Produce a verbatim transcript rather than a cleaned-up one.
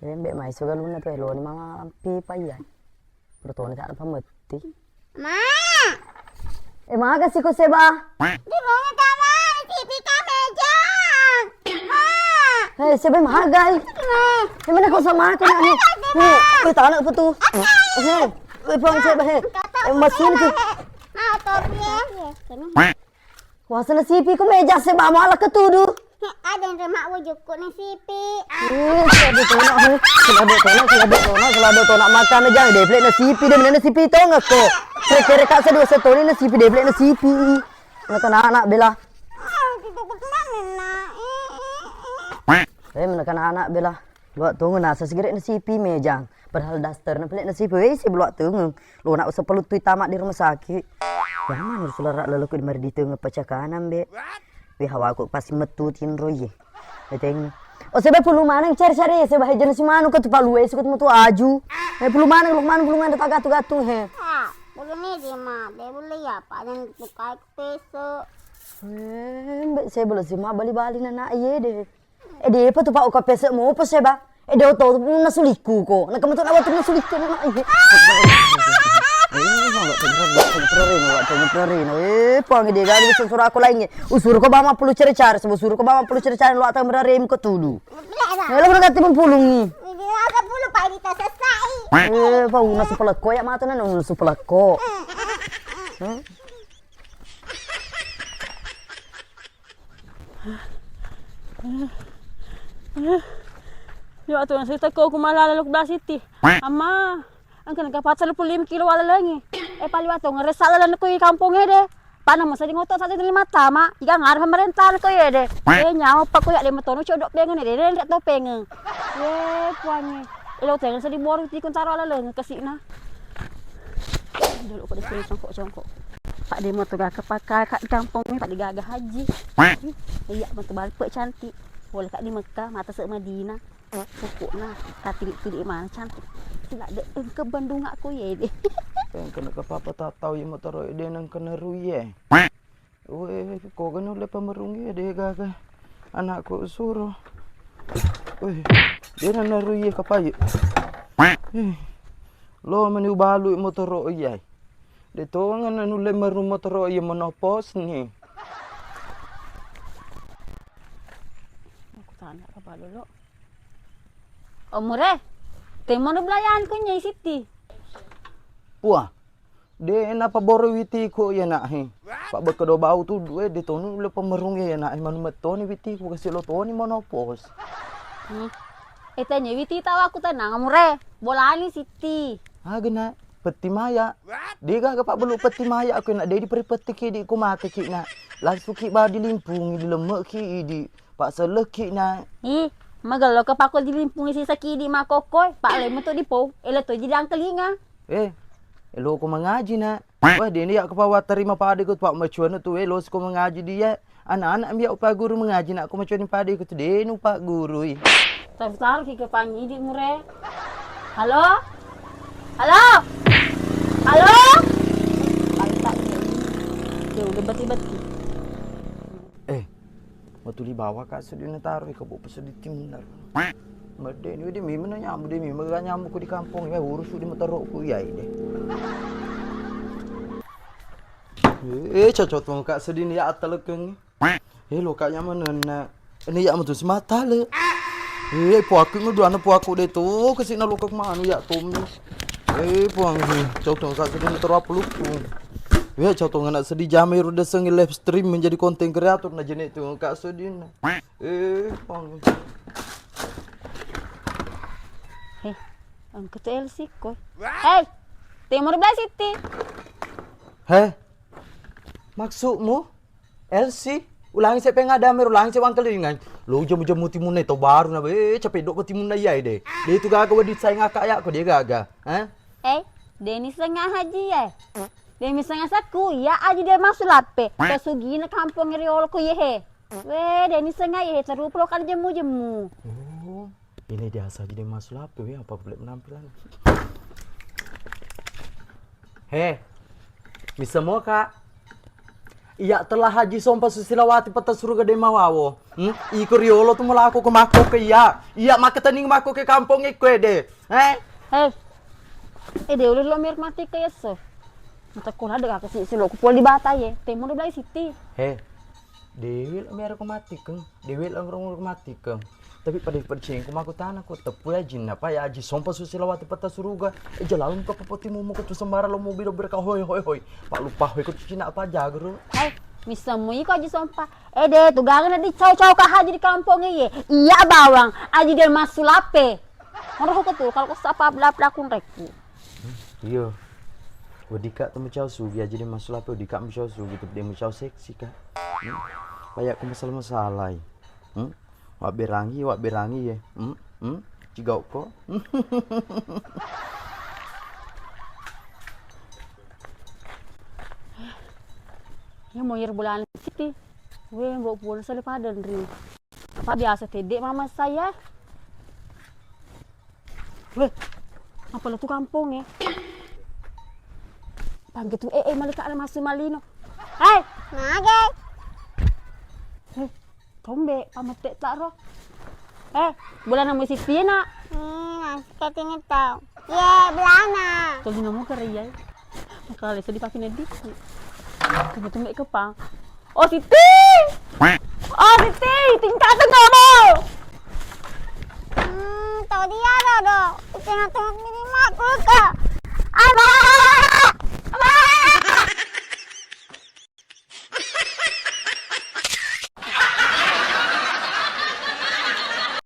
Embe mai sugalunna tu eloni mama ampi payya. Pertoni tak apa metti. Ma. Eh, maga siko Seba. Di mana tama sipi kameja. Ma. Hei, Seba magai. Eh, mana kau sama aku nak ni? Hei, eh, tanah apa tu? Hei, eh, puang Seba, hei. Eh, masun tu. Ma, topi. Wasana sipi ko meja Seba, mala ketudu. He, ada yang remak wujukku ni sipi. Eh, selabe tona, he. Selabe tona, selabe tona, selabe tona. Maka na jang deplek na sipi, de na sipi tongekko. Kere-kere kak sedua setoni na sipi, deplek na sipi. Anak-anak bela. Eh, anak-anak bela. Luak tongeng nasa sigaret na sipi mejang. Padahal daster na pelek na sipi. Wei, si luak tongeng. Lo nak sepeluttu tama di rumah sakit. Yang mana sulara lalaku di mari di tengah pacakanan be. Wei, hawaku pasti metu tinro ye. Beteng. Oh, Seba pulu maneng cari-cari Seba heja na si manu ko tu palu wei, sikut metu aju. Eh, pulu maneng, lo mana pulu maneng tak gatu-gatu he. Ah, pulu ni di ma, de boleh ya, Pak, dan buka peso. Eh, mbak Seba lo si ma bali-bali na nak ye de. Eh, depa tu, Pak, uka pesek mopo Seba. Eh, de oto na sulikku ko. Na kemetu na watu na sulikku na. Eh, eh, eh, eh, eh, eh, puang de gaga bisa suruh aku lainnya. Usuru ko bama pulu cere-cere, sebab usuru ko bama pulu cere-cere lo atau merarem ko tudu. Eh, lo berarti mempulungi. Ada pulu Pak di tas selesai. Eh, Pak, una supeleko ya mata na, una supeleko. Hmm? Yo atu nasita ko ku malala lok bela Siti. Amma, engka naka patang puluh lima kilo walalengi. Eh, pali wato ngeresa lalenna ko i kampong ede. Pana masa di ngoto satu lima tama, iga ngarep pemerintah ko ede. Eh, nyawa pa ko ya de metono codok pengen ede, de to pengen. Ye, puange. Elo tengen sedi boru tikun taro lalengi kesina. Dulu ko disuruh congkok-congkok. Pak de moto gaga pakai kak di kampong ni, Pak de gaga haji. Iya, moto balik pek cantik. Boleh kak di Mekah, mata sek Madinah. Pokokna, tadi tidi mana cantik. Sila de engke Bandung aku ye de. Engke nak ke papa tak tahu ye motor de nang kena ruye. Weh, ko gana ulle pamerung iya de gaga. Anakku suruh. Weh, de nanaru iya kapaye. Eh, lo meni ubalu motoro iya. De tongeng nulle meru motoro iya menopos ni. Aku tanya ke Pak dulu. Omure, temono belayan ku nyai Siti. Wah, de napaboro witiku iya nak he. Pak bekedo bau tu due de tonu le pemerung iya nak he, manu metoni witiku kasi lo toni monopos. Hmm. Eh, tanya witi tawa aku tenang, Omure. Bolani Siti. Agena, petti maya. De gaga pak belu petti maya aku nak de di peri petti ki di ku mate ki nak. Langsung ki ba dilimpungi, dilemek ki idi. Pak seleki nak. Ih, magello ke pakko dilimpungi sisa ki idi makkokkoe. Pak le metu di po. Ele to jadi angkelinga. Eh, eloko mangaji, Nak. Wah, deni ya kepawa terima pade ko Pak macuana tu, eh, lo siko mangaji dia. Anak-anak biak upaguru mangaji nak ko macuani pade ko tu denu Pak gurui. Taru-taru ki ke pangidi mure. Halo? Halo? Halo? Pantak dia. Dia udah beti-beti. Eh, matuli bawa kak seddi nataro ika bo peseddi timunna. Medde ni de memang na nyambu de memang ga nyambu ko di kampong ya urus di mataro ku iya de. Eh, cocok tuh kak seddi ni ya atalekeng. Eh, lo kak nyaman na. Ini ya metu si matale. Eh, puaku mu duana puaku de to kasi na lo kak manu ya tommi. Eh, puang, cau tong kak seddi tero apa luku. Weh, cau tong anak seddi jamai ro deseng live stream menjadi konten kreator na jenek tu kak seddi na. Eh, puang. Heh, engka tu L C koi. Hei, timur belah Siti. Heh, maksudmu? L C, ulangi se pengadame, ulangi se wangkelingai. Lo jemu-jemu timunna to baru na, eh, capek dok timunna iya de. De itu gaga wedi saing akak ya ko de gaga. Eh? Eh, deni senga haji ya. Demi senga saku ya aji de masulape. Kesugina kampung riolo ko ye he. Weh, deni senga ye he teru pro kan jemu-jemu. Oh. Ini biasa aja de masulape, weh, apa boleh penampilan. He, bisa mo kak? Iya telah Haji Sompa Susilawati peta suruga de mawawo. Hmm? Iko riolo tu melako ke mako ke iya. Iya makketening mako ke kampong iko ede. Eh? Hei. Eh, de ulih lo mer mati ke yeso. Mata kola de aku si silo ku poli bata ye. Temo do belai siti. He. Dewi lo mer ko mati ke. Dewe la urung matikem. Tapi pada percingku makkutana ku teppu ya jinna pa ya Aji Sompa Susilawati peta suruga. Eh, jalan ka papati mumu ke tu sembara lo mobil berka hoi hoi hoi. Pak lupa hoi ko cina apa jagro. Hai, misemmu iko Aji Sompa. Eh de tu gangna di cau-cau ka haji di kampong iye. Iya bawang, Aji del masulape. Oro ko tu kalau ko sapa bla bla kun rekku. Iya. Wedika tu mucau sugi aja de masulape, wedika mucau sugi tu de mucau seksi ka. Hmm? Payakku masalah-masalai. Hmm? Wabberangi, wabberangi ye. Hmm? Hmm? Cigauko. Ya mau ir bulan siti. Weh, mbok pun sale padan ri. Apa biasa tedek mama saya. Weh, apa lo tu kampong ya? Pangge tu eh eh malika ada masuk malino. Hai, mage. Hei, tombe, pamette tak ro. Eh, bulan namu Siti nak. Hmm, nasketini tau. Ye, belana. Tolino mo kere iya. Makale sedih pakai nedi. Tunggu tunggu kepang. Oh Siti. Oh Siti, tingkat tengah mo. Hmm, tau dia dah do. Tengah tengah minimal kulka. Apa?